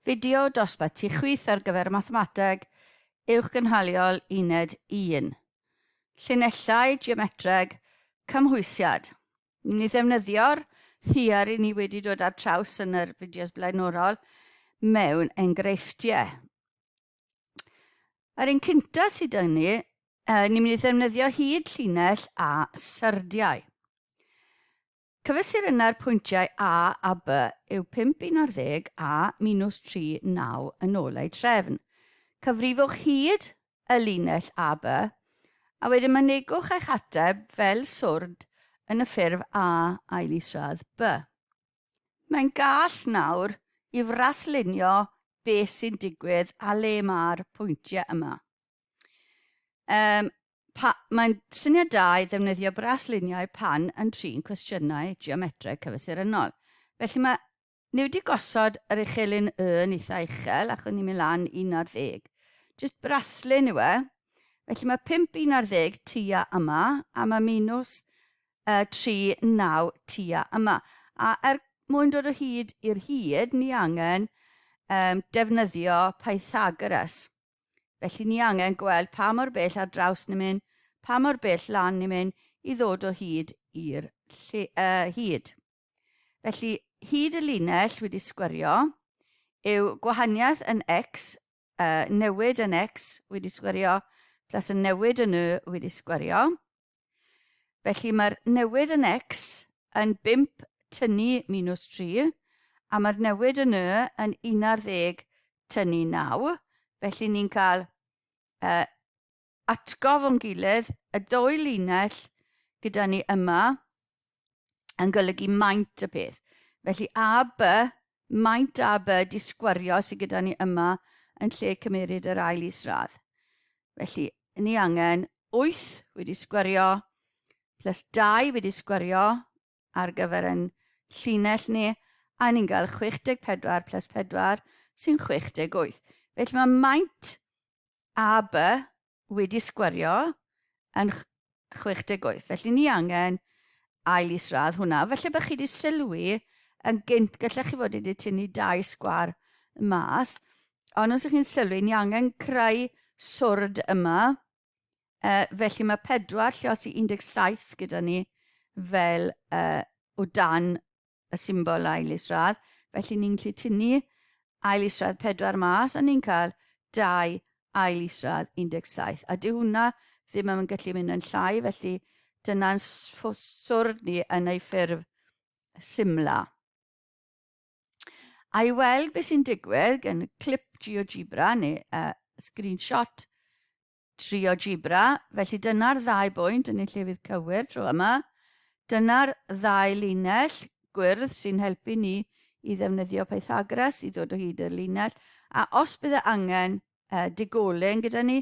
Fideo dosbarth tu chwith ar gyfer Mathemateg Uwchgynhaliol Uned 1. Llinellau geometreg cymhwysiad. Ni'n mynd i ddefnyddio'r theori ni wedi dod ar traws yn yr fideos blaenorol mewn enghreifftiau. Yr un cyntaf sydd dyn ni, ni'n mynd i ddefnyddio hyd llinell a syrdiau. Cyfesurynnau'r pwyntiau A a B yw 5 11 a minus 3 9 yn ôl eu trefn. Cyfrifwch hyd y linell AB, a wedyn mynegwch eich ateb fel swrd yn y ffurf A ail isradd B. Mae'n gall nawr i fraslunio beth sy'n digwydd a le mae'r pwyntiau yma. Um, pa, mae'n syniad da i ddefnyddio brasluniau pan yn trin cwestiynau geometreg cyfesurynnol. Felly mae ni wedi gosod yr uchelyn y yn eitha uchel ac o'n i'n mynd lan 11. Just braslun yw e. Felly mae 5 11 tua yma a mae minus 3 9 tua yma. A er mwyn dod o hyd i'r hyd, ni angen um, defnyddio Pythagoras. Felly ni angen gweld pa mor bell ar draws ni'n mynd, pa mor bell lan ni'n mynd i ddod o hyd i'r lle, hyd. Felly hyd y linell wedi sgwerio yw gwahaniaeth yn x, newid yn x wedi sgwerio, plus y newid yn y wedi sgwerio. Felly mae'r newid yn x yn 5 tynnu minus 3, a mae'r newid yn y yn 11 tynnu 9. Felly ni'n cael atgof o'n gilydd, y ddwy linell gyda ni yma yn golygu maint y peth. Felly A, B, maint A, B di sgwario sydd gyda ni yma yn lle cymeryd yr ail isradd. Felly, ni angen 8 wedi sgwario plus 2 wedi sgwario ar gyfer yn llinell ni, a ni'n cael 64 plus 4 sy'n 68. Felly mae maint AB wedi sgwario yn 68. Felly ni angen ail isradd hwnna. Felly bych chi wedi sylwi yn gynt, gallech chi fod wedi tynnu dau sgwar mas, ond os ydych chi'n sylwi, ni angen creu swrd yma. Felly mae 4 lliosi 17 gyda ni fel o dan y symbol ail isradd. Felly ni'n gallu tynnu ail isradd 4 mas a ni'n cael 2 ail isradd 17. A dyw hwnna ddim yn gallu mynd yn llai, felly dyna'n swrd ni yn ei ffurf symla. A i weld beth sy'n digwydd gen clip GeoGebra neu screenshot GeoGebra, felly dyna'r ddau bwynt yn ei llefydd cywir tro yma. Dyna'r ddau linell gwyrdd sy'n helpu ni i ddefnyddio Pythagoras i ddod o hyd i'r linell. A os bydd angen digolyn gyda ni,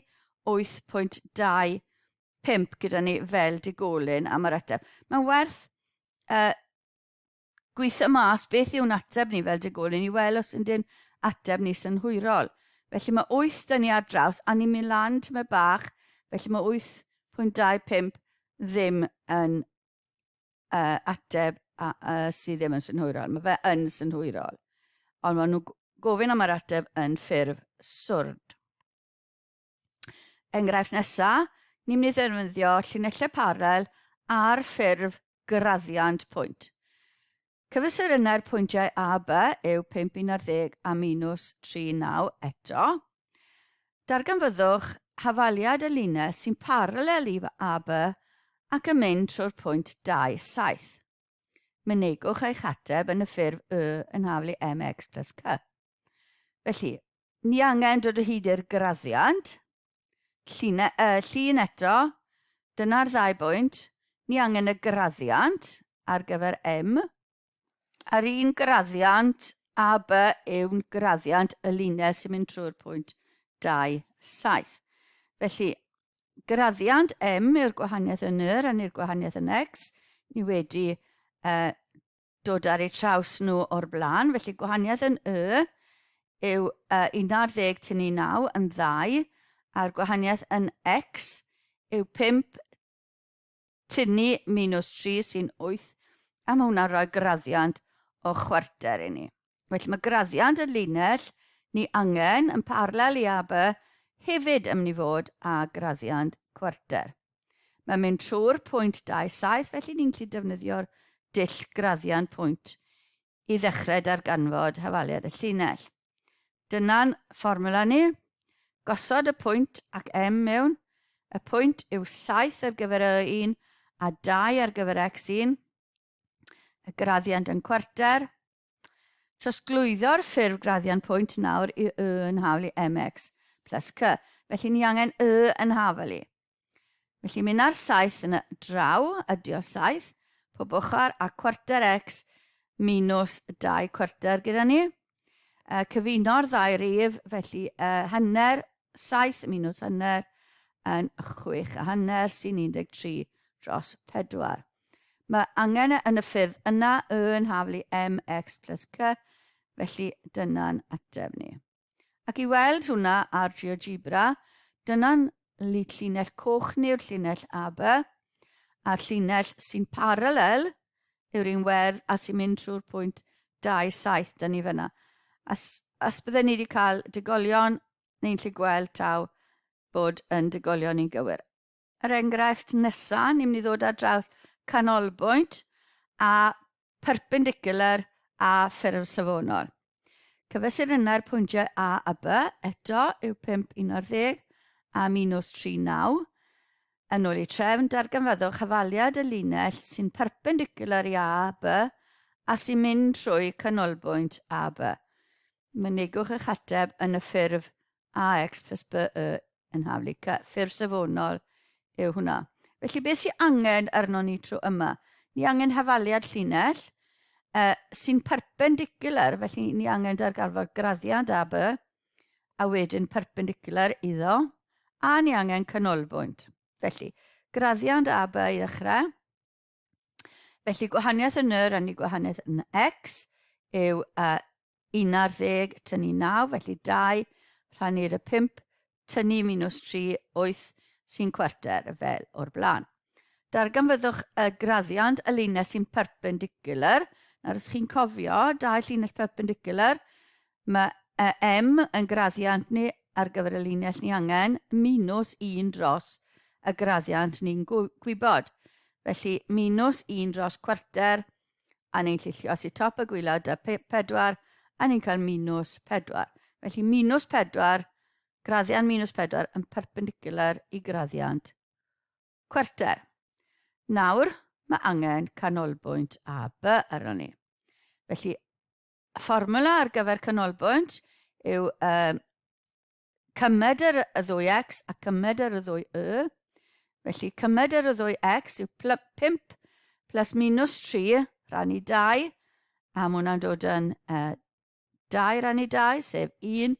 8.25 gyda ni fel digolyn am yr ateb. Mae'n werth gweithio mas beth yw'n ateb ni fel digolyn i weld os yndyn ateb ni synhwyrol. Felly mae 8 dyn ni ar draws a ni'n mynd lan tymed bach, felly mae 8.25 ddim yn ateb sydd ddim yn synhwyrol. Mae fe yn synhwyrol. Ond maen nhw'n gofyn am yr ateb yn ffurf swrd. Enghraifft nesaf, ni'n mynd i ddefnyddio llinellau paralel ar ffurf graddiant pwynt. Cyfesurynnau'r pwyntiau A, B yw 5, 11 a minus 3, 9 eto. Darganfyddwch hafaliad y linell sy'n paralel i AB ac yn mynd trwy'r pwynt 2, 7. Mynegwch eich ateb yn y ffurf Y yn haflu mx plus c. Felly, ni angen dod o hyd i'r graddiant. Llun, llun eto, dyna'r ddau bwynt. Ni angen y graddiant ar gyfer M. A'r un graddiant AB yw'n graddiant y linell sy'n mynd trwy'r pwynt 2, 7. Felly, graddiant M yw'r gwahaniaeth yn Y rannu'r gwahaniaeth yn X. Ni wedi dod ar eu traws nhw o'r blaen. Felly gwahaniaeth yn Y yw 11 tynnu 9 yn 2, a'r gwahaniaeth yn X yw 5 tynnu minus 3 sy'n 8, a mae hwnna'n rhoi graddiant o chwarter i ni. Felly mae graddiant y linell Ni angen yn paralel i AB hefyd yn mynd i fod â graddiant cwarter. Mae'n mynd trwy'r pwynt 2, 7, felly ni'n gallu defnyddio'r dull graddiant pwynt i ddechrau darganfod hafaliad y llinell. Dyna'n fformwla ni. Gosod y pwynt ac m mewn. Y pwynt yw 7 ar gyfer y1 a 2 ar gyfer x1. Y graddiant yn cwarter. Trosglwyddo'r ffurf graddiant pwynt nawr i y yn hafal i mx plus c. Felly ni angen y yn hafal i. Felly mynd ar 7 yn y draw, ydi o 7, pob ochr a cwarter x minus 2 cwarter gyda ni. Cyfuno'r ddau rif, felly hanner 7 minus hanner yn 6 a hanner sy'n 13 dros 4. Mae angen e yn y ffyrdd yna, y yn haflu mx plus c, felly dyna'n ateb ni. Ac i weld hwnna ar GeoGebra, dyna'n llinell coch ni yw'r llinell AB, a'r llinell sy'n paralel yw'r un werdd a sy'n mynd trwy'r pwynt 2, 7 dyn ni fyna. As, as bydden ni wedi cael digolion, ni'n lle gweld taw bod yn digolion ni'n gywir. Yr enghraifft nesaf, ni'n mynd i ddod ar draws canolbwynt a perpendicular a ffurf safonol. Cyfesurynnau'r pwyntiau A a B eto yw 5, 11 a minus 3, 9. Yn ôl i trefn, darganfyddwch hafaliad y linell sy'n perpendicular i A, B a sy'n mynd trwy canolbwynt A, B. Mynegwch eich ateb yn y ffurf AX plus BY yn haflu C. Ffurf safonol yw hwnna. Felly beth sy'n angen arno ni tro yma? Ni angen hafaliad llinell sy'n perpendicular, felly ni angen darganfod graddiant AB, a wedyn perpendicular iddo, a ni angen canolbwynt. Felly, graddiant AB i ddechrau. Felly gwahaniaeth yn y rannu gwahaniaeth yn x yw 11 tynnu 9, felly 2 rhannu'r y 5 tynnu minus 3, 8 sy'n cwarter fel o'r blaen. Darganfyddwch y graddiant y linell sy'n perpendicular. Nawr, os chi'n cofio, dau llinell perpendicular, mae M yn graddiant ni ar gyfer y linell ni angen minus 1 dros y graddiant ni'n gwybod. Felly minus 1 dros cwarter, a ni'n llillio os i top y gwylod da 4, a ni'n cael minus 4. Felly minus 4, graddiant minus 4 yn perpendicular i graddiant cwarter. Nawr, mae angen canolbwynt A, B arno ni. Felly, Y fformwla ar gyfer canolbwynt yw um, cymedr y ddwy x a cymedr y ddwy y. Felly cymedr y ddwy x yw 5 plus minus 3 rannu 2, a mae hwnna'n dod yn uh, 2 rannu 2, sef 1,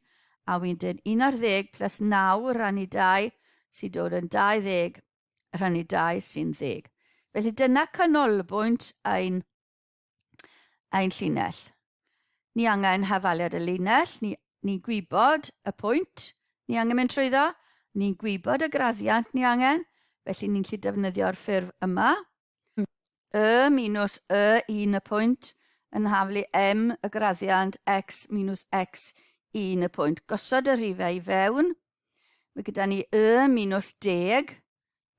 a wedyn 11 plus 9 rannu 2 sy'n dod yn 20 rhannu 2 sy'n 10. Felly dyna canolbwynt ein ein llinell. Ni angen hafaliad y linell, ni, ni'n gwybod y pwynt ni angen mynd trwyddo, ni'n gwybod y graddiant ni angen, felly ni'n gallu defnyddio'r ffurf yma. Y minus y 1 y pwynt yn haflu m y graddiant x minus x 1 y pwynt. Gosod y rhifau i fewn. Mae gyda ni y minus 10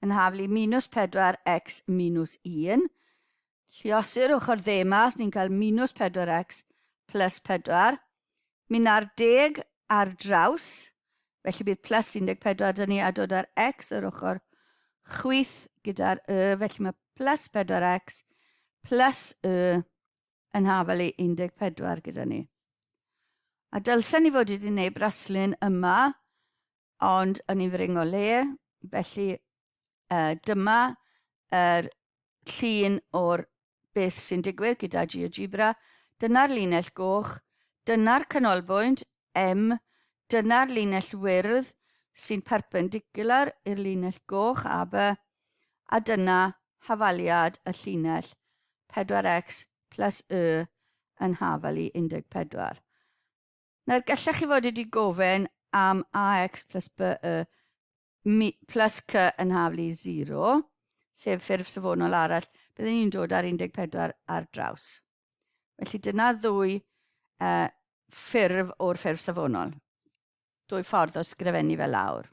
yn haflu minus 4 x minus 1. Lluosi'r ochr dde mas, ni'n cael minus 4x plus 4. Mynd â'r deg ar draws, felly bydd plus 14 dyn ni a dod â'r x yr ochr chwith gyda'r y, felly mae plus 4x plus y yn hafel i 14 gyda ni. A dylsen ni fod wedi gwneud braslun yma, ond yn ei fring o le, felly dyma yr llun o'r beth sy'n digwydd gyda GeoGebra. Dyna'r linell goch, dyna'r canolbwynt, M, dyna'r linell wyrdd sy'n perpendicular i'r linell goch, AB, a dyna hafaliad y llinell 4x plus Y yn hafal i 14. Nawr, gallech chi fod wedi gofyn am AX plus BY plus C yn haflu 0, sef ffurf safonol arall, byddwn ni'n dod ar 14 ar draws. Felly dyna ddwy ffurf o'r ffurf safonol. Dwy ffordd o sgrifennu fe lawr.